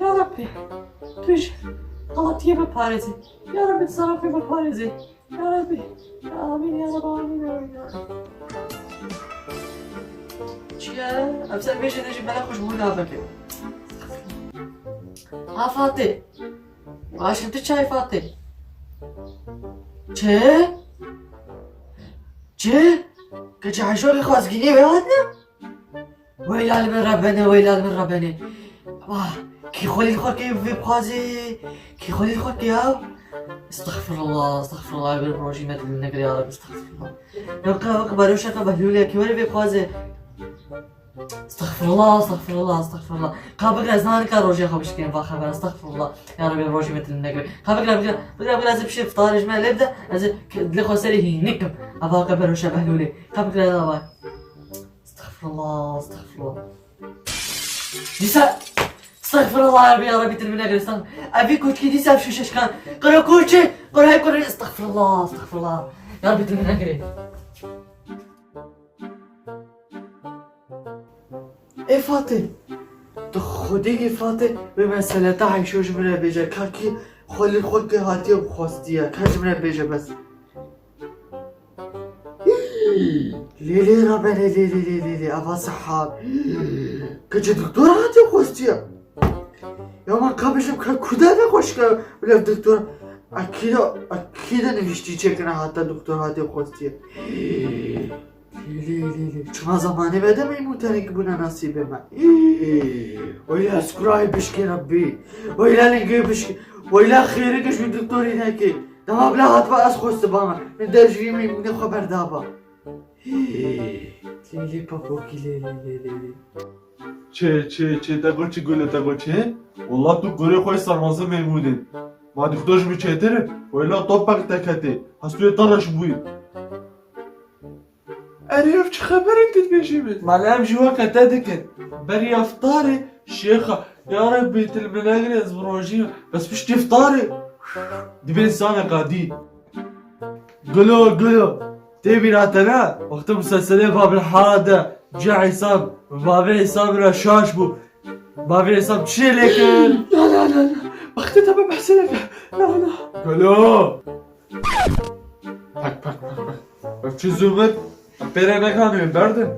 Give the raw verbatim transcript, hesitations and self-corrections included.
Ya Rabbî, tu ji xelatiyê biparêzî. Ya Rabbî, tu zarokê biparêzî. Ya Rabbî, ya Amîn, ya Rabbî, Amîn, ya Rabbî, ya Rabbî. Çi ye? Ev ser bêjê de jî bela xwe ji mû naveke. Ha Fatê. Aşkım, tu çay Fatê. Çi? Çi? Keçi Ayşorê xwazgînê wê hatine? Weyla li min Rebenê, weyla li min Rebenê. Wah, kî xwelî xwe kê vê bixwazê? Kî xwelî xwe kê ew? Estexfirullah, estexfirullah, bir rojî me dil negirê ya Rabbi, estexfirullah. Weke, weke beroşeke behlûlê, kî were vê bixwazê? Estexfirullah, estexfirullah, estexfirullah. Ka bigre, ez nanika rojê xwe bişkên va xeber, estexfirullah. Ya Rabbi, rojî me dil negirê. Ka bigre, bigre, bigre, bigre, ez ê bişê iftarê ji me lê bide, ez ê dilê xwe serê hînikim. Eva weke beroşe behlûlê. Ka bigre, ya Rabbi. Estexfirullah, estexfirullah. Dîsa, estexfirullah ya Rabbi, ya Rabbi, dil min negirê, estexfir-, evî koçkî dîsa ev şûşe şikan. Qiro koçê, qiro hey qiro, estexfirullah, estexfirullah. Ya Rabbi, dil min negirê. Ê Fatê, tu xwedî ê Fatê, vê meseleta Ayşo ji min re bêje, ka kî xwelî xwe kê hatiye xwestiye, ka ji min re bêje bes. Lê lê Rebenê, lê lê lê lê lê, eva sehar. Keçê doktor hatiye xwestiye. Ya man ka bêjim ka ku de nexweş ke bila doktor. Ekîda, ekîda nivîştî çêkine hata doktor hatiye xwestiye. Lê lê lê lê. Çima zamanê me de meymûn tenê ki bûne nasîbê me. Weyla ez kurayê bişkê Rebbî. Weyla lingê bişkê. Weyla xêrê ki ji doktorî nekê. Dema bila hatiba ez xwestiba me. Min der ji vî meymûnê xwe berdaba. Lê lê papokî lê lê lê lê lê. Çê, çê, çê, te got çi gule, te got çê? Walla tu kurê xwe sarmazin meymûdin. Ma dixto ji min çêtir e? Weyla topek te ketê. Hestûyê te reş bûyî. Erê, ev çi xeber in tu dibêjî min? Mala em jî weke te dikin. Berî iftarê, şêxa, ya Rebbî, tu li min negirê, ez bi rojî me. Bes piştî iftarê, dibê însaneka dî. Gulo, Gulo, tê bîra te ne? Wextê muselselê Babil Hara de, cihê Îsam, bavê Îsam re şaş bû. Bavê Îsam çi lê kir? Na, na, na, na. Wextê te me behsê neke. Na, na. Gulo! Pak, pak, pak, pak. Ev çi zû min? Em pêre nekanî, em berdin.